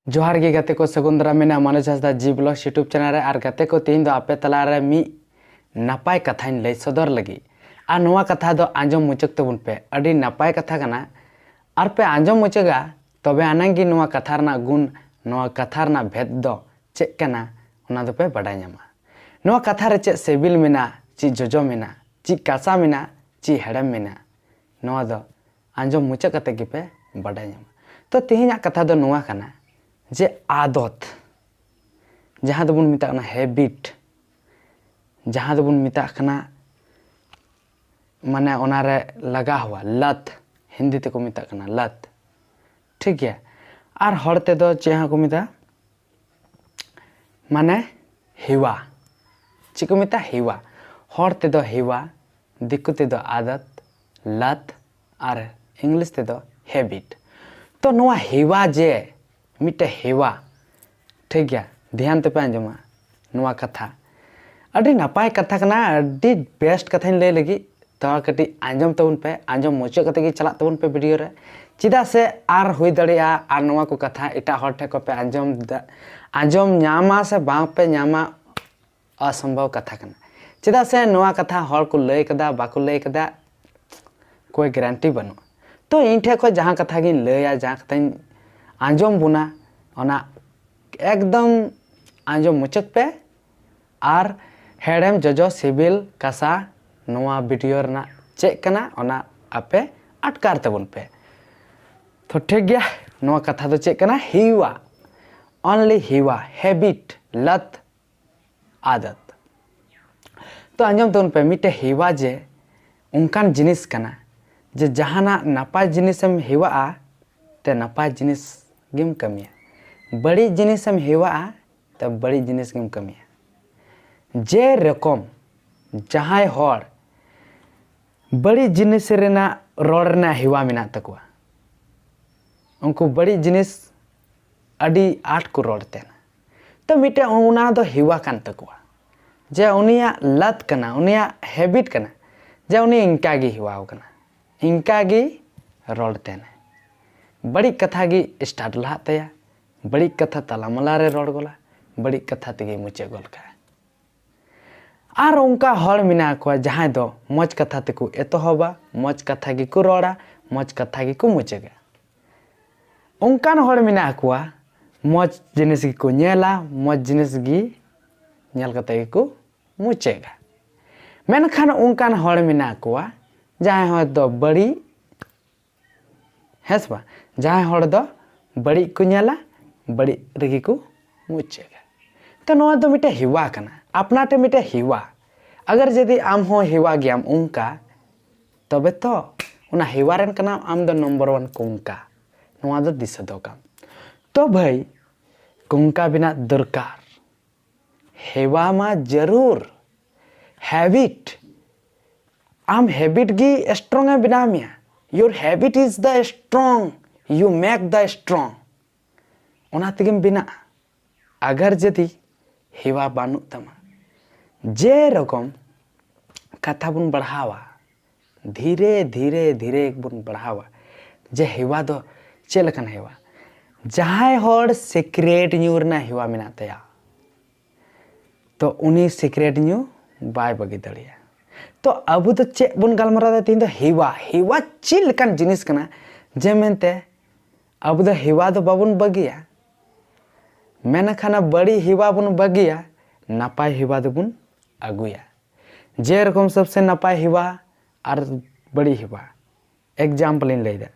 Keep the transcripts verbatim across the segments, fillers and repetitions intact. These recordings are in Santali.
ᱡᱚᱦᱟᱨ ᱜᱮ ᱜᱟᱛᱮ ᱠᱚ, ᱥᱟᱹᱜᱩᱱ ᱫᱟᱨᱟᱢ ᱢᱮᱱᱟᱜᱼᱟ ᱢᱟᱱᱚᱡᱽ ᱦᱟᱸᱥᱫᱟ G Vlogs YouTube channel ᱨᱮ᱾ ᱟᱨ ᱜᱟᱛᱮ ᱠᱚ, ᱛᱮᱦᱮᱧ ᱫᱚ ᱟᱯᱮ ᱛᱟᱞᱟᱨᱮ ᱢᱤᱫ ᱱᱟᱯᱟᱭ ᱠᱟᱛᱷᱟᱧ ᱞᱟᱹᱭ ᱥᱚᱫᱚᱨ ᱞᱟᱹᱜᱤᱫ᱾ ᱟᱨ ᱱᱚᱣᱟ ᱠᱟᱛᱷᱟ ᱫᱚ ᱟᱸᱡᱚᱢ ᱢᱩᱪᱟᱹᱫ ᱛᱟᱵᱚᱱ ᱯᱮ, ᱟᱹᱰᱤ ᱱᱟᱯᱟᱭ ᱠᱟᱛᱷᱟ ᱠᱟᱱᱟ᱾ ᱟᱨ ᱯᱮ ᱟᱸᱡᱚᱢ ᱢᱩᱪᱟᱹᱫᱟ, ᱛᱚᱵᱮ ᱟᱱᱟᱝ ᱜᱮ ᱱᱚᱣᱟ ᱠᱟᱛᱷᱟ ᱨᱮᱱᱟᱜ ᱜᱩᱱ, ᱱᱚᱣᱟ ᱠᱟᱛᱷᱟ ᱨᱮᱱᱟᱜ ᱵᱷᱮᱫ ᱫᱚ ᱪᱮᱫ ᱠᱟᱱᱟ, ᱚᱱᱟ ᱫᱚᱯᱮ ᱵᱟᱰᱟᱭ ᱧᱟᱢᱟ᱾ ᱱᱚᱣᱟ ᱠᱟᱛᱷᱟ ᱨᱮ ᱪᱮᱫ ᱥᱤᱵᱤᱞ ᱢᱮᱱᱟᱜᱼᱟ, ᱪᱮᱫ ᱡᱚᱡᱚ ᱢᱮᱱᱟᱜᱼᱟ, ᱪᱮᱫ ᱠᱟᱥᱟ ᱢᱮᱱᱟᱜᱼᱟ, ᱪᱮᱫ ᱦᱮᱲᱮᱢ ᱢᱮᱱᱟᱜᱼᱟ, ᱱᱚᱣᱟ ᱫᱚ ᱟᱸᱡᱚᱢ ᱢᱩᱪᱟᱹᱫ ᱠᱟᱛᱮ ᱜᱮᱯᱮ ᱵᱟᱰᱟᱭ ᱧᱟᱢᱟ᱾ ᱛᱚ, ᱛᱮᱦᱮᱧᱟᱜ ᱠᱟᱛᱷᱟ ᱫᱚ ᱱᱚᱣᱟ ᱠᱟᱱᱟ ᱡᱮ ᱟᱫᱚᱛ, ᱡᱟᱦᱟᱸ ᱫᱚᱵᱚᱱ ᱢᱮᱛᱟᱜ ᱠᱟᱱᱟ habit, ᱡᱟᱦᱟᱸ ᱫᱚᱵᱚᱱ ᱢᱮᱛᱟᱜ ᱠᱟᱱᱟ, ᱢᱟᱱᱮ, ᱚᱱᱟᱨᱮ ᱞᱟᱜᱟᱣ ᱦᱩᱣᱟ, ᱞᱟᱛ, ᱦᱤᱱᱫᱤ ᱛᱮᱠᱚ ᱢᱮᱛᱟᱜ ᱠᱟᱱᱟ ᱞᱟᱛ, ᱴᱷᱤᱠ ᱜᱮᱭᱟ᱾ ᱟᱨ ᱦᱚᱲ ᱛᱮᱫᱚ ᱪᱮᱫ ᱦᱚᱸ ᱠᱚ ᱢᱮᱛᱟᱜᱼᱟ, ᱢᱟᱱᱮ ᱦᱮᱣᱟ᱾ ᱪᱮᱫ ᱠᱚ ᱢᱮᱛᱟᱜᱼᱟ? ᱦᱮᱣᱟ᱾ ᱦᱚᱲ ᱛᱮᱫᱚ ᱦᱮᱣᱟ, ᱫᱤᱠᱩ ᱛᱮᱫᱚ ᱟᱫᱚᱛ, ᱞᱟᱛ, ᱟᱨ ᱤᱝᱞᱤᱥ ᱛᱮᱫᱚ habit᱾ ᱛᱚ, ᱱᱚᱣᱟ ᱦᱮᱣᱟ ᱡᱮ ᱢᱤᱫᱴᱮᱡ ᱦᱮᱣᱟ, ᱴᱷᱤᱠ ᱜᱮᱭᱟ, ᱫᱷᱮᱭᱟᱱ ᱛᱮᱯᱮ ᱟᱸᱡᱚᱢᱟ ᱱᱚᱣᱟ ᱠᱟᱛᱷᱟ᱾ ᱟᱹᱰᱤ ᱱᱟᱯᱟᱭ ᱠᱟᱛᱷᱟ ᱠᱟᱱᱟ, ᱟᱹᱰᱤ best ᱠᱟᱛᱷᱟᱧ ᱞᱟᱹᱭ ᱞᱟᱹᱜᱤᱫ᱾ ᱛᱚ, ᱠᱟᱹᱴᱤᱡ ᱟᱸᱡᱚᱢ ᱛᱟᱵᱚᱱ ᱯᱮ, ᱟᱸᱡᱚᱢ ᱢᱩᱪᱟᱹᱫ ᱠᱟᱛᱮ ᱜᱮ ᱪᱟᱞᱟᱜ ᱛᱟᱵᱚᱱ ᱯᱮ video ᱨᱮ᱾ ᱪᱮᱫᱟᱜ ᱥᱮ ᱟᱨ ᱦᱩᱭ ᱫᱟᱲᱮᱭᱟᱜᱼᱟ ᱟᱨ ᱱᱚᱣᱟ ᱠᱚ ᱠᱟᱛᱷᱟ ᱮᱴᱟᱜ ᱦᱚᱲ ᱴᱷᱮᱱ ᱠᱷᱚᱱ ᱯᱮ ᱟᱸᱡᱚᱢ ᱫᱟ-, ᱟᱸᱡᱚᱢ ᱧᱟᱢᱟ ᱥᱮ ᱵᱟᱝ ᱯᱮ ᱧᱟᱢᱟ, ᱚᱥᱚᱢᱵᱷᱚᱵ ᱠᱟᱛᱷᱟ ᱠᱟᱱᱟ᱾ ᱪᱮᱫᱟᱜ ᱥᱮ ᱱᱚᱣᱟ ᱠᱟᱛᱷᱟ ᱦᱚᱲ ᱠᱚ ᱞᱟᱹᱭ ᱠᱟᱫᱟ, ᱵᱟᱠᱚ ᱞᱟᱹᱭ ᱠᱟᱫᱟ, ᱠᱳᱭ guarantee ᱵᱟᱹᱱᱩᱜᱼᱟ᱾ ᱛᱚ, ᱤᱧ ᱴᱷᱮᱱ ᱠᱷᱚᱱ ᱡᱟᱦᱟᱸ ᱠᱟᱛᱷᱟ ᱜᱤᱧ ᱞᱟᱹᱭᱟ, ᱡᱟᱦᱟᱸ ᱠᱟᱛᱷᱟᱧ ᱟᱸᱡᱚᱢ ᱵᱚᱱᱟ, ᱚᱱᱟ ᱮᱠᱫᱚᱢ ᱟᱸᱡᱚᱢ ᱢᱩᱪᱟᱹᱫ ᱯᱮ᱾ ᱟᱨ ᱦᱮᱲᱮᱢ, ᱡᱚᱡᱚ, ᱥᱤᱵᱤᱞ, ᱠᱟᱥᱟ ᱱᱚᱣᱟ video ᱨᱮᱱᱟᱜ ᱪᱮᱫ ᱠᱟᱱᱟ, ᱚᱱᱟ ᱟᱯᱮ ᱟᱴᱠᱟᱨ ᱛᱟᱵᱚᱱ ᱯᱮ᱾ ᱛᱚ, ᱴᱷᱤᱠ ᱜᱮᱭᱟ, ᱱᱚᱣᱟ ᱠᱟᱛᱷᱟ ᱫᱚ ᱪᱮᱫ ᱠᱟᱱᱟ? ᱦᱮᱣᱟ, only ᱦᱮᱣᱟ, habit, ᱞᱟᱛ, ᱟᱫᱚᱛ᱾ ᱛᱚ, ᱟᱸᱡᱚᱢ ᱛᱟᱵᱚᱱ ᱯᱮ, ᱢᱤᱫᱴᱮᱡ ᱦᱮᱣᱟ ᱡᱮ ᱚᱱᱠᱟᱱ ᱡᱤᱱᱤᱥ ᱠᱟᱱᱟ ᱡᱮ ᱡᱟᱦᱟᱱᱟᱜ ᱱᱟᱯᱟᱭ ᱡᱤᱱᱤᱥᱮᱢ ᱦᱮᱣᱟᱜᱼᱟ, ᱛᱮ ᱱᱟᱯᱟᱭ ᱡᱤᱱᱤᱥ ᱜᱮᱢ ᱠᱟᱹᱢᱤᱭᱟ᱾ ᱵᱟᱹᱲᱤᱡ ᱡᱤᱱᱤᱥᱮᱢ ᱦᱮᱣᱟᱜᱼᱟ, ᱛᱮ ᱵᱟᱹᱲᱤᱡ ᱡᱤᱱᱤᱥ ᱜᱮᱢ ᱠᱟᱹᱢᱤᱭᱟ᱾ ᱡᱮ ᱨᱚᱠᱚᱢ ᱡᱟᱦᱟᱸᱭ ᱦᱚᱲ ᱵᱟᱹᱲᱤᱡ ᱡᱤᱱᱤᱥ ᱨᱮᱱᱟᱜ ᱨᱚᱲ ᱨᱮᱱᱟᱜ ᱦᱮᱣᱟ ᱢᱮᱱᱟᱜ ᱛᱟᱠᱚᱣᱟ, ᱩᱱᱠᱩ ᱵᱟᱹᱲᱤᱡ ᱡᱤᱱᱤᱥ ᱟᱹᱰᱤ ᱟᱸᱴ ᱠᱚ ᱨᱚᱲ ᱛᱟᱦᱮᱱᱟ᱾ ᱛᱚ, ᱢᱤᱫᱴᱮᱱ ᱚᱱᱟ ᱫᱚ ᱦᱮᱣᱟ ᱠᱟᱱ ᱛᱟᱠᱚᱣᱟ, ᱡᱮ ᱩᱱᱤᱭᱟᱜ ᱞᱟᱛ ᱠᱟᱱᱟ, ᱩᱱᱤᱭᱟᱜ habit ᱠᱟᱱᱟ, ᱡᱮ ᱩᱱᱤ ᱤᱱᱠᱟ ᱜᱮ ᱦᱮᱣᱟᱣ ᱠᱟᱱᱟ, ᱤᱱᱠᱟ ᱜᱮ ᱨᱚᱲ ᱛᱟᱦᱮᱱᱟᱭ᱾ ᱵᱟᱹᱲᱤᱡ ᱠᱟᱛᱷᱟ ᱜᱮ start ᱞᱟᱦᱟᱜ ᱛᱟᱭᱟ, ᱵᱟᱹᱲᱤᱡ ᱠᱟᱛᱷᱟ ᱛᱟᱞᱟᱢᱟᱞᱟ ᱨᱮ ᱨᱚᱲ ᱜᱚᱞᱟ, ᱵᱟᱹᱲᱤᱡ ᱠᱟᱛᱷᱟ ᱛᱮᱜᱮ ᱢᱩᱪᱟᱹᱫ ᱜᱚᱞ ᱠᱟᱜᱼᱟ᱾ ᱟᱨ ᱚᱱᱠᱟ ᱦᱚᱲ ᱢᱮᱱᱟᱜ ᱠᱚᱣᱟ ᱡᱟᱦᱟᱸᱭ ᱫᱚ ᱢᱚᱡᱽ ᱠᱟᱛᱷᱟ ᱛᱮᱠᱚ ᱮᱛᱚᱦᱚᱵᱟ, ᱢᱚᱡᱽ ᱠᱟᱛᱷᱟ ᱜᱮᱠᱚ ᱨᱚᱲᱟ, ᱢᱚᱡᱽ ᱠᱟᱛᱷᱟ ᱜᱮᱠᱚ ᱢᱩᱪᱟᱹᱫᱟ᱾ ᱚᱱᱠᱟᱱ ᱦᱚᱲ ᱢᱮᱱᱟᱜ ᱠᱚᱣᱟ, ᱢᱚᱡᱽ ᱡᱤᱱᱤᱥ ᱜᱮᱠᱚ ᱧᱮᱞᱟ, ᱢᱚᱡᱽ ᱡᱤᱱᱤᱥ ᱜᱮ ᱧᱮᱞ ᱠᱟᱛᱮ ᱜᱮᱠᱚ ᱢᱩᱪᱟᱹᱫᱟ᱾ ᱢᱮᱱᱠᱷᱟᱱ ᱚᱱᱠᱟᱱ ᱦᱚᱲ ᱢᱮᱱᱟᱜ ᱠᱚᱣᱟ ᱡᱟᱦᱟᱸᱭ ᱦᱚᱭᱛᱳ ᱵᱟᱹᱲᱤᱡ, ᱦᱮᱸ ᱥᱮ ᱵᱟᱝ? ᱡᱟᱦᱟᱸᱭ ᱦᱚᱲ ᱫᱚ ᱵᱟᱹᱲᱤᱡ ᱠᱚ ᱧᱮᱞᱟ, ᱵᱟᱹᱲᱤᱡ ᱨᱮᱜᱮ ᱠᱚ ᱢᱩᱪᱟᱹᱫᱟ᱾ ᱛᱚ ᱱᱚᱣᱟ ᱫᱚ ᱢᱤᱫᱴᱮᱱ ᱦᱮᱣᱟ ᱠᱟᱱᱟ, ᱟᱯᱱᱟᱨ ᱛᱮ ᱢᱤᱫᱴᱮᱱ ᱦᱮᱣᱟ᱾ ᱟᱜᱟᱨ ᱡᱩᱫᱤ ᱟᱢ ᱦᱚᱸ ᱦᱮᱣᱟ ᱜᱮᱭᱟᱢ ᱚᱱᱠᱟ, ᱛᱚᱵᱮ ᱛᱚ ᱚᱱᱟ ᱦᱮᱣᱟ ᱨᱮᱱ ᱠᱟᱱᱟᱢ ᱟᱢ ᱫᱚ ᱱᱚᱢᱵᱚᱨ ᱚᱣᱟᱱ ᱠᱚᱝᱠᱟ᱾ ᱱᱚᱣᱟ ᱫᱚ ᱫᱤᱥᱟᱹ ᱫᱚᱦᱚ ᱠᱟᱜ ᱟᱢ᱾ ᱛᱚ ᱵᱷᱟᱹᱭ, ᱠᱚᱝᱠᱟ ᱵᱮᱱᱟᱜ ᱫᱚᱨᱠᱟᱨ, ᱦᱮᱣᱟ ᱢᱟ ᱡᱟᱹᱨᱩᱲ, ᱦᱮᱵᱤᱴ᱾ ᱟᱢ ᱦᱮᱵᱤᱴ ᱜᱮ ᱥᱴᱨᱚᱝ ᱮ ᱵᱮᱱᱟᱣ ᱢᱮᱭᱟ᱾ Your habit is the strong you make the strong. ᱚᱱᱟ ᱛᱮᱜᱮᱢ ᱵᱮᱱᱟᱜᱼᱟ᱾ ᱟᱜᱟᱨ ᱡᱩᱫᱤ ᱦᱮᱣᱟ ᱵᱟᱹᱱᱩᱜ ᱛᱟᱢᱟ, ᱡᱮᱨᱚᱠᱚᱢ ᱠᱟᱛᱷᱟ ᱵᱚᱱ ᱵᱟᱲᱦᱟᱣᱟ, ᱫᱷᱤᱨᱮ ᱫᱷᱤᱨᱮ ᱫᱷᱤᱨᱮ ᱵᱚᱱ ᱵᱟᱲᱦᱟᱣᱟ᱾ ᱡᱮ ᱦᱮᱣᱟ ᱫᱚ ᱪᱮᱫ ᱞᱮᱠᱟᱱ ᱦᱮᱣᱟ? ᱡᱟᱦᱟᱸᱭ ᱦᱚᱲ ᱥᱤᱠᱨᱮᱴ ᱧᱩ ᱨᱮᱱᱟᱜ ᱦᱮᱣᱟ ᱢᱮᱱᱟᱜ ᱛᱟᱭᱟ, ᱛᱚ ᱩᱱᱤ ᱥᱤᱠᱨᱮᱴ ᱧᱩ ᱵᱟᱭ ᱵᱟᱹᱜᱤ ᱫᱟᱲᱮᱭᱟᱜᱼᱟ᱾ ᱛᱚ ᱟᱵᱚ ᱫᱚ ᱪᱮᱫ ᱵᱚᱱ ᱜᱟᱞᱢᱟᱨᱟᱣ ᱮᱫᱟ ᱛᱮᱦᱮᱧ ᱫᱚ? ᱦᱮᱣᱟ᱾ ᱦᱮᱣᱟ ᱪᱮᱫ ᱞᱮᱠᱟᱱ ᱡᱤᱱᱤᱥ ᱠᱟᱱᱟ ᱡᱮ ᱢᱮᱱᱛᱮ ᱟᱵᱚ ᱫᱚ ᱦᱮᱣᱟ ᱫᱚ ᱵᱟᱵᱚᱱ ᱵᱟᱹᱜᱤᱭᱟ, ᱢᱮᱱᱠᱷᱟᱱ ᱵᱟᱹᱲᱤᱡ ᱦᱮᱣᱟ ᱵᱚᱱ ᱵᱟᱹᱜᱤᱭᱟ, ᱱᱟᱯᱟᱭ ᱦᱮᱣᱟ ᱫᱚᱵᱚᱱ ᱟᱹᱜᱩᱭᱟ᱾ ᱡᱮᱨᱚᱠᱚᱢ ᱥᱚᱵᱥᱮ ᱱᱟᱯᱟᱭ ᱦᱮᱣᱟ ᱟᱨ ᱵᱟᱹᱲᱤᱡ ᱦᱮᱣᱟ, ᱮᱠᱡᱟᱢᱯᱚᱞ ᱤᱧ ᱞᱟᱹᱭᱫᱟ᱾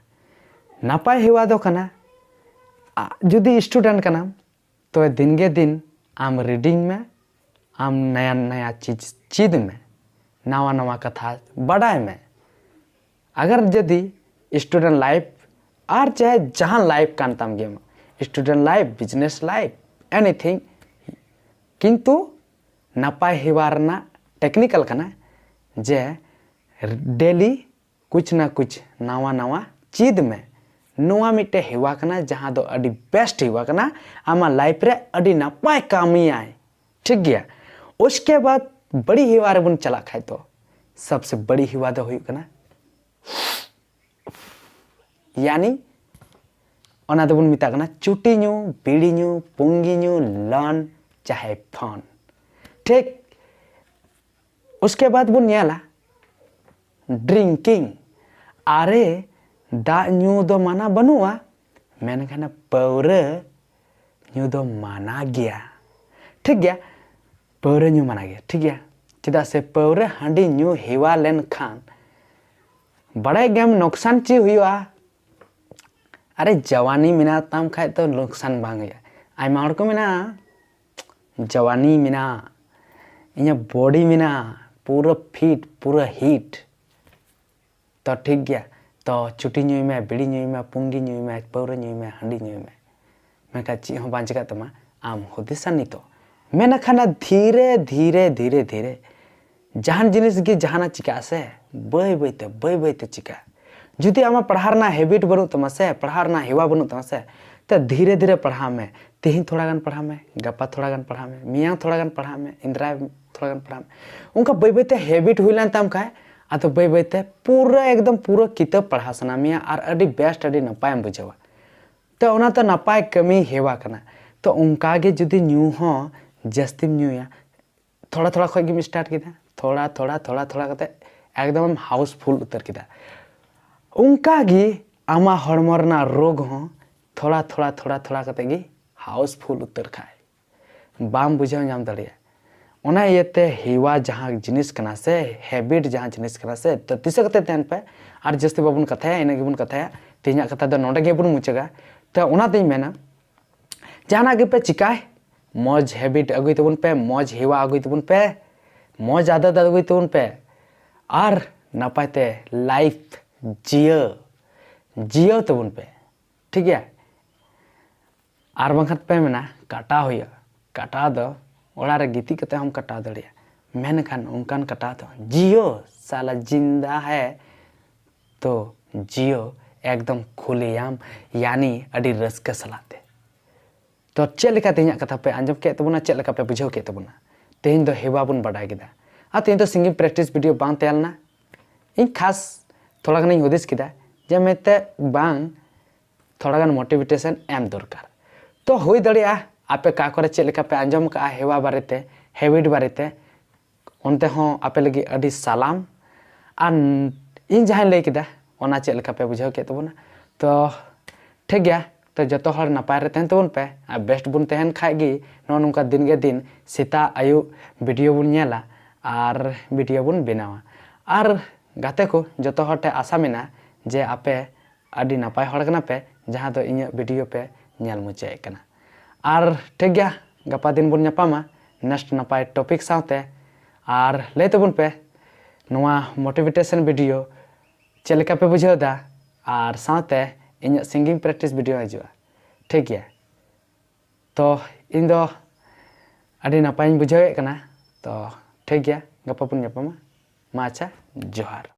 ᱱᱟᱯᱟᱭ ᱦᱮᱣᱟ ᱫᱚ ᱠᱟᱱᱟ, ᱟ, ᱡᱩᱫᱤ ᱥᱴᱩᱰᱮᱱᱴ ᱠᱟᱱᱟᱢ, ᱛᱚᱵᱮ ᱫᱤᱱᱜᱮ ᱫᱤᱱ ᱟᱢ ᱨᱤᱰᱤᱝ ᱢᱮ, ᱟᱢ ᱱᱟᱭᱟ ᱱᱟᱭᱟ ᱪᱤᱡᱽ ᱪᱮᱫ ᱢᱮ, ᱱᱟᱣᱟ ᱱᱟᱣᱟ ᱠᱟᱛᱷᱟ ᱵᱟᱰᱟᱭ ᱢᱮ᱾ ᱟᱜᱟᱨ ᱡᱩᱫᱤ ᱥᱴᱩᱰᱮᱱᱴ ᱞᱟᱭᱤᱯᱷ ᱟᱨ ᱪᱟᱦᱮ ᱡᱟᱦᱟᱸ ᱞᱟᱭᱤᱯᱷ ᱠᱟᱱ ᱛᱟᱢ ᱜᱮ, ᱥᱴᱩᱰᱮᱱᱴ ᱞᱟᱭᱤᱯᱷ, ᱵᱤᱡᱽᱱᱮᱥ ᱞᱟᱭᱤᱯᱷ, ᱮᱱᱤᱛᱷᱤᱝ, ᱠᱤᱱᱛᱩ ᱱᱟᱯᱟᱭ ᱦᱮᱣᱟ ᱨᱮᱱᱟᱜ ᱴᱮᱠᱱᱤᱠᱟᱞ ᱠᱟᱱᱟ ᱡᱮ ᱰᱮᱞᱤ ᱠᱩᱪ ᱱᱟ ᱠᱩᱪ ᱱᱟᱣᱟ ᱱᱟᱣᱟ ᱪᱮᱫ ᱢᱮ᱾ ᱱᱚᱣᱟ ᱢᱤᱫᱴᱮᱡ ᱦᱮᱣᱟ ᱠᱟᱱᱟ, ᱡᱟᱦᱟᱸ ᱫᱚ ᱟᱹᱰᱤ ᱵᱮᱥᱴ ᱦᱮᱣᱟ ᱠᱟᱱᱟ, ᱟᱢᱟᱜ ᱞᱟᱭᱤᱯᱷ ᱨᱮ ᱟᱹᱰᱤ ᱱᱟᱯᱟᱭ ᱠᱟᱹᱢᱤᱭᱟᱭ᱾ ᱴᱷᱤᱠ ᱜᱮᱭᱟ᱾ ᱩᱥᱠᱮ ᱵᱟᱫ ᱵᱟᱹᱲᱤᱡ ᱦᱮᱣᱟ ᱨᱮᱵᱚᱱ ᱪᱟᱞᱟᱜ ᱠᱷᱟᱡ ᱫᱚ, ᱥᱚᱵᱥᱮ ᱵᱟᱹᱲᱤᱡ ᱦᱮᱣᱟ ᱫᱚ ᱦᱩᱭᱩᱜ ᱠᱟᱱᱟ, ᱭᱟᱱᱤ ᱚᱱᱟ ᱫᱚᱵᱚᱱ ᱢᱮᱛᱟᱜ ᱠᱟᱱᱟ ᱪᱩᱴᱤ ᱧᱩ, ᱵᱤᱲᱤ ᱧᱩ, ᱯᱩᱝᱜᱤ ᱧᱩ, ᱞᱚᱱ ᱪᱟᱦᱮ ᱯᱷᱚᱱ᱾ ᱴᱷᱤᱠ᱾ ᱩᱥᱠᱮ ᱵᱟᱫ ᱵᱚᱱ ᱧᱮᱞᱟ ᱰᱨᱤᱝᱠᱤᱝ᱾ ᱟᱨᱮ, ᱫᱟᱜ ᱧᱩ ᱫᱚ ᱢᱟᱱᱟ ᱵᱟᱹᱱᱩᱜᱼᱟ, ᱢᱮᱱᱠᱷᱟᱱ ᱯᱟᱹᱣᱨᱟᱹ ᱧᱩ ᱫᱚ ᱢᱟᱱᱟ ᱜᱮᱭᱟ᱾ ᱴᱷᱤᱠ ᱜᱮᱭᱟ, ᱯᱟᱹᱣᱨᱟᱹ ᱧᱩ ᱢᱟᱱᱟ ᱜᱮᱭᱟ, ᱴᱷᱤᱠ ᱜᱮᱭᱟ᱾ ᱪᱮᱫᱟᱜ ᱥᱮ ᱯᱟᱹᱣᱨᱟᱹ ᱦᱟᱺᱰᱤ ᱧᱩ ᱦᱮᱣᱟ ᱞᱮᱱᱠᱷᱟᱱ ᱵᱟᱲᱟᱭ ᱜᱮᱭᱟᱢ ᱱᱚᱠᱥᱟᱱ ᱪᱮᱫ ᱦᱩᱭᱩᱜᱼᱟ? ᱟᱨᱮ, ᱡᱟᱣᱟᱱᱤ ᱢᱮᱱᱟᱜ ᱛᱟᱢ ᱠᱷᱟᱡ ᱛᱚ ᱱᱚᱠᱥᱟᱱ ᱵᱟᱝ ᱦᱩᱭᱩᱜᱼᱟ᱾ ᱟᱭᱢᱟ ᱦᱚᱲ ᱠᱚ ᱢᱮᱱᱟ, ᱡᱟᱣᱟᱱᱤ ᱢᱮᱱᱟᱜᱼᱟ, ᱤᱧᱟᱹᱜ ᱵᱚᱰᱤ ᱢᱮᱱᱟᱜᱼᱟ, ᱯᱩᱨᱟᱹ ᱯᱷᱤᱴ, ᱯᱩᱨᱟᱹ ᱦᱤᱴ᱾ ᱛᱚ ᱴᱷᱤᱠ ᱜᱮᱭᱟ, ᱛᱚ ᱪᱩᱴᱤ ᱧᱩᱭ ᱢᱮ, ᱵᱤᱲᱤ ᱧᱩᱭ ᱢᱮ, ᱯᱩᱝᱜᱤ ᱧᱩᱭ ᱢᱮ, ᱯᱟᱹᱣᱨᱟᱹ ᱧᱩᱭ ᱢᱮ, ᱦᱟᱺᱰᱤ ᱧᱩᱭ ᱢᱮ, ᱢᱮᱱᱠᱷᱟᱱ ᱪᱮᱫ ᱦᱚᱸ ᱵᱟᱝ ᱪᱤᱠᱟᱹᱜ ᱛᱟᱢᱟ᱾ ᱟᱢ ᱦᱩᱫᱤᱥᱟ ᱱᱤᱛᱚᱜ, ᱢᱮᱱᱠᱷᱟᱱ ᱫᱷᱤᱨᱮ ᱫᱷᱤᱨᱮ ᱫᱷᱤᱨᱮ ᱫᱷᱤᱨᱮ ᱡᱟᱦᱟᱱ ᱡᱤᱱᱤᱥ ᱜᱮ ᱡᱟᱦᱟᱱᱟᱜ ᱪᱤᱠᱟᱹᱜᱼᱟ ᱥᱮ, ᱵᱟᱹᱭ ᱵᱟᱹᱭᱛᱮ ᱵᱟᱹᱭ ᱵᱟᱹᱭᱛᱮ ᱪᱤᱠᱟᱹᱜᱼᱟ᱾ ᱡᱩᱫᱤ ᱟᱢᱟᱜ ᱯᱟᱲᱦᱟᱣ ᱨᱮᱱᱟᱜ ᱦᱮᱵᱤᱴ ᱵᱟᱹᱱᱩᱜ ᱛᱟᱢᱟ ᱥᱮ, ᱯᱟᱲᱦᱟᱣ ᱨᱮᱱᱟᱜ ᱦᱮᱣᱟ ᱵᱟᱹᱱᱩᱜ ᱛᱟᱢᱟ ᱥᱮ, ᱛᱚ ᱫᱷᱤᱨᱮ ᱫᱷᱤᱨᱮ ᱯᱟᱲᱦᱟᱣ ᱢᱮ᱾ ᱛᱮᱦᱮᱧ ᱛᱷᱚᱲᱟ ᱜᱟᱱ ᱯᱟᱲᱦᱟᱣ ᱢᱮ, ᱜᱟᱯᱟ ᱛᱷᱚᱲᱟ ᱜᱟᱱ ᱯᱟᱲᱦᱟᱣ ᱢᱮ, ᱢᱮᱭᱟᱝ ᱛᱷᱚᱲᱟ ᱜᱟᱱ ᱯᱟᱲᱦᱟᱣ ᱢᱮ, ᱮᱱᱫᱨᱟᱭ ᱛᱷᱚᱲᱟ ᱜᱟᱱ ᱯᱟᱲᱦᱟᱣ ᱢᱮ᱾ ᱚᱱᱠᱟ ᱵᱟᱹᱭ ᱵᱟᱹᱭᱛᱮ ᱦᱮᱵᱤᱴ ᱦᱩᱭ ᱞᱮᱱ ᱛᱟᱢ ᱠᱷᱟᱡ, ᱟᱫᱚ ᱵᱟᱹᱭ ᱵᱟᱹᱭᱛᱮ ᱯᱩᱨᱟᱹ ᱮᱠᱫᱚᱢ ᱯᱩᱨᱟᱹ ᱠᱤᱛᱟᱹᱵ ᱯᱟᱲᱦᱟᱣ ᱥᱟᱱᱟ ᱢᱮᱭᱟ ᱟᱨ ᱟᱹᱰᱤ ᱵᱮᱥᱴ, ᱟᱹᱰᱤ ᱱᱟᱯᱟᱭᱮᱢ ᱵᱩᱡᱷᱟᱹᱣᱟ᱾ ᱛᱚ ᱚᱱᱟ ᱛᱚ ᱱᱟᱯᱟᱭ ᱠᱟᱹᱢᱤ ᱦᱮᱣᱟ ᱠᱟᱱᱟ᱾ ᱛᱚ ᱚᱱᱠᱟ ᱜᱮ ᱡᱩᱫᱤ ᱧᱩ ᱦᱚᱸ ᱡᱟᱹᱥᱛᱤᱢ ᱧᱩᱭᱟ, ᱛᱷᱚᱲᱟ ᱛᱷᱚᱲᱟ ᱠᱷᱚᱡ ᱜᱮᱢ ᱥᱴᱟᱨᱴ ᱠᱮᱫᱟ, ᱛᱷᱚᱲᱟ ᱛᱷᱚᱲᱟ ᱛᱷᱚᱲᱟ ᱛᱷᱚᱲᱟ ᱠᱟᱛᱮ ᱮᱠᱫᱚᱢᱮᱢ ᱦᱟᱣᱩᱥᱯᱷᱩᱞ ᱩᱛᱟᱹᱨ ᱠᱮᱫᱟ᱾ ᱚᱱᱠᱟ ᱜᱮ ᱟᱢᱟᱜ ᱦᱚᱲᱢᱚ ᱨᱮᱱᱟᱜ ᱨᱳᱜᱽ ᱦᱚᱸ ᱛᱷᱚᱲᱟ ᱛᱷᱚᱲᱟ ᱛᱷᱚᱲᱟ ᱛᱷᱚᱲᱟ ᱠᱟᱛᱮ ᱜᱮ ᱦᱟᱣᱩᱥᱯᱷᱩᱞ ᱩᱛᱟᱹᱨ ᱠᱷᱟᱡ, ᱵᱟᱢ ᱵᱩᱡᱷᱟᱹᱣ ᱧᱟᱢ ᱫᱟᱲᱮᱭᱟᱜᱼᱟ᱾ ᱚᱱᱟ ᱤᱭᱟᱹᱛᱮ ᱦᱮᱣᱟ ᱡᱟᱦᱟᱸ ᱡᱤᱱᱤᱥ ᱠᱟᱱᱟ ᱥᱮ, ᱦᱮᱵᱤᱴ ᱡᱟᱦᱟᱸ ᱡᱤᱱᱤᱥ ᱠᱟᱱᱟ ᱥᱮ, ᱛᱚ ᱫᱤᱥᱟᱹ ᱠᱟᱛᱮ ᱛᱟᱦᱮᱱ ᱯᱮ᱾ ᱟᱨ ᱡᱟᱹᱥᱛᱤ ᱵᱟᱵᱚᱱ ᱠᱟᱛᱷᱟᱭᱟ, ᱤᱱᱟᱹᱜ ᱜᱮᱵᱚᱱ ᱠᱟᱛᱷᱟᱭᱟ᱾ ᱛᱮᱦᱮᱧᱟᱜ ᱠᱟᱛᱷᱟ ᱫᱚ ᱱᱚᱰᱮ ᱜᱮᱵᱚᱱ ᱢᱩᱪᱟᱹᱫᱟ᱾ ᱛᱚ ᱚᱱᱟᱛᱤᱧ ᱢᱮᱱᱟ, ᱡᱟᱦᱟᱱᱟᱜ ᱜᱮᱯᱮ ᱪᱤᱠᱟᱭ, ᱢᱚᱡᱽ ᱦᱮᱵᱤᱴ ᱟᱹᱜᱩᱭ ᱛᱟᱵᱚᱱ ᱯᱮ, ᱢᱚᱡᱽ ᱦᱮᱣᱟ ᱟᱹᱜᱩᱭ ᱛᱟᱵᱚᱱ ᱯᱮ, ᱢᱚᱡᱽ ᱟᱫᱟᱛ ᱟᱹᱜᱩᱭ ᱛᱟᱵᱚᱱ ᱯᱮ, ᱟᱨ ᱱᱟᱯᱟᱭ ᱛᱮ ᱞᱟᱭᱤᱯᱷ ᱡᱤᱭᱟᱹ ᱡᱤᱭᱟᱹᱣ ᱛᱟᱵᱚᱱ ᱯᱮ, ᱴᱷᱤᱠ ᱜᱮᱭᱟ? ᱟᱨ ᱵᱟᱝᱠᱷᱟᱱ ᱯᱮ ᱢᱮᱱᱟ ᱠᱟᱴᱟᱣ ᱦᱩᱭᱩᱜᱼᱟ᱾ ᱠᱟᱴᱟᱣ ᱫᱚ ᱚᱲᱟᱜ ᱨᱮ ᱜᱤᱛᱤᱡ ᱠᱟᱛᱮ ᱦᱚᱸᱢ ᱠᱟᱴᱟᱣ ᱫᱟᱲᱮᱭᱟᱜᱼᱟ, ᱢᱮᱱᱠᱷᱟᱱ ᱚᱱᱠᱟᱱ ᱠᱟᱴᱟᱣ ᱫᱚ ᱡᱤᱭᱳ ᱥᱟᱞᱟ ᱡᱤᱱᱫᱟ ᱦᱮ ᱛᱚ ᱡᱤᱭᱳ ᱮᱠᱫᱚᱢ ᱠᱷᱩᱞᱮᱭᱟᱢ, ᱭᱟᱱᱤ ᱟᱹᱰᱤ ᱨᱟᱹᱥᱠᱟᱹ ᱥᱟᱞᱟᱜ ᱛᱮ᱾ ᱛᱚ ᱪᱮᱫ ᱞᱮᱠᱟ ᱛᱮᱦᱮᱧᱟᱜ ᱠᱟᱛᱷᱟ ᱯᱮ ᱟᱸᱡᱚᱢ ᱠᱮᱫ ᱛᱟᱵᱚᱱᱟ, ᱪᱮᱫ ᱞᱮᱠᱟ ᱯᱮ ᱵᱩᱡᱷᱟᱹᱣ ᱠᱮᱫ ᱛᱟᱵᱚᱱᱟ? ᱛᱮᱦᱮᱧ ᱫᱚ ᱦᱮᱣᱟ ᱵᱚᱱ ᱵᱟᱰᱟᱭ ᱠᱮᱫᱟ᱾ ᱟᱨ ᱛᱮᱦᱮᱧ ᱫᱚ ᱥᱤᱝᱜᱤᱝ ᱯᱨᱮᱠᱴᱤᱥ ᱵᱷᱤᱰᱤᱭᱳ ᱵᱟᱝ ᱛᱟᱦᱮᱸ ᱞᱮᱱᱟ᱾ ᱤᱧ ᱠᱷᱟᱥ ᱛᱷᱚᱲᱟ ᱜᱟᱱᱤᱧ ᱦᱩᱫᱤᱥ ᱠᱮᱫᱟ ᱡᱮ ᱢᱮᱱᱛᱮ ᱵᱟᱝ, ᱛᱷᱚᱲᱟ ᱜᱟᱱ motivation ᱮᱢ ᱫᱚᱨᱠᱟᱨ᱾ ᱛᱚ ᱦᱩᱭ ᱫᱟᱲᱮᱭᱟᱜᱼᱟ ᱟᱯᱮ ᱚᱠᱟ ᱠᱚᱨᱮ ᱪᱮᱫ ᱞᱮᱠᱟ ᱯᱮ ᱟᱸᱡᱚᱢ ᱠᱟᱜᱼᱟ ᱦᱮᱣᱟ ᱵᱟᱨᱮᱛᱮ, habit ᱵᱟᱨᱮᱛᱮ, ᱚᱱᱛᱮ ᱦᱚᱸ ᱟᱯᱮ ᱞᱟᱹᱜᱤᱫ ᱟᱹᱰᱤ ᱥᱟᱞᱟᱢ᱾ ᱟᱨ ᱤᱧ ᱡᱟᱦᱟᱸᱧ ᱞᱟᱹᱭ ᱠᱮᱫᱟ ᱚᱱᱟ ᱪᱮᱫ ᱞᱮᱠᱟ ᱯᱮ ᱵᱩᱡᱷᱟᱹᱣ ᱠᱮᱫ ᱛᱟᱵᱚᱱᱟ? ᱛᱚ ᱴᱷᱤᱠ ᱜᱮᱭᱟ, ᱛᱚ ᱡᱚᱛᱚ ᱦᱚᱲ ᱱᱟᱯᱟᱭ ᱨᱮ ᱛᱟᱦᱮᱱ ᱛᱟᱵᱚᱱ ᱯᱮ᱾ ᱟᱨ best ᱵᱚᱱ ᱛᱟᱦᱮᱱ ᱠᱷᱟᱡ ᱜᱮ ᱱᱚᱜᱼᱚ ᱱᱚᱝᱠᱟ ᱫᱤᱱ ᱜᱮ ᱫᱤᱱ ᱥᱮᱛᱟᱜ ᱟᱹᱭᱩᱵ video ᱵᱚᱱ ᱧᱮᱞᱟ ᱟᱨ video ᱵᱚᱱ ᱵᱮᱱᱟᱣᱟ᱾ ᱟᱨ ᱜᱟᱛᱮ ᱠᱚ, ᱡᱚᱛᱚ ᱦᱚᱲ ᱴᱷᱮᱱ ᱟᱥᱟ ᱢᱮᱱᱟᱜᱼᱟ ᱡᱮ ᱟᱯᱮ ᱟᱹᱰᱤ ᱱᱟᱯᱟᱭ ᱦᱚᱲ ᱠᱟᱱᱟ ᱯᱮ, ᱡᱟᱦᱟᱸ ᱫᱚ ᱤᱧᱟᱹᱜ video ᱯᱮ ᱧᱮᱞ ᱢᱩᱪᱟᱹᱫ ᱮᱫ ᱠᱟᱱᱟ᱾ ᱟᱨ ᱴᱷᱤᱠ ᱜᱮᱭᱟ, ᱜᱟᱯᱟ ᱫᱤᱱ ᱵᱚᱱ ᱧᱟᱯᱟᱢᱟ next ᱱᱟᱯᱟᱭ topic ᱥᱟᱶᱛᱮ᱾ ᱟᱨ ᱞᱟᱹᱭ ᱛᱟᱵᱚᱱ ᱯᱮ ᱱᱚᱣᱟ motivation video ᱪᱮᱫ ᱞᱮᱠᱟ ᱯᱮ ᱵᱩᱡᱷᱟᱹᱣ ᱮᱫᱟ, ᱟᱨ ᱥᱟᱶᱛᱮ ᱤᱧᱟᱹᱜ singing practice video ᱦᱤᱡᱩᱜᱼᱟ᱾ ᱴᱷᱤᱠ ᱜᱮᱭᱟ, ᱛᱚ ᱤᱧ ᱫᱚ ᱟᱹᱰᱤ ᱱᱟᱯᱟᱭᱤᱧ ᱵᱩᱡᱷᱟᱹᱣᱮᱫ ᱠᱟᱱᱟ᱾ ᱛᱚ ᱴᱷᱤᱠ ᱜᱮᱭᱟ, ᱜᱟᱯᱟ ᱵᱚᱱ ᱧᱟᱯᱟᱢᱟ᱾ ᱢᱟ ᱟᱪᱪᱷᱟ, ᱡᱚᱦᱟᱨ᱾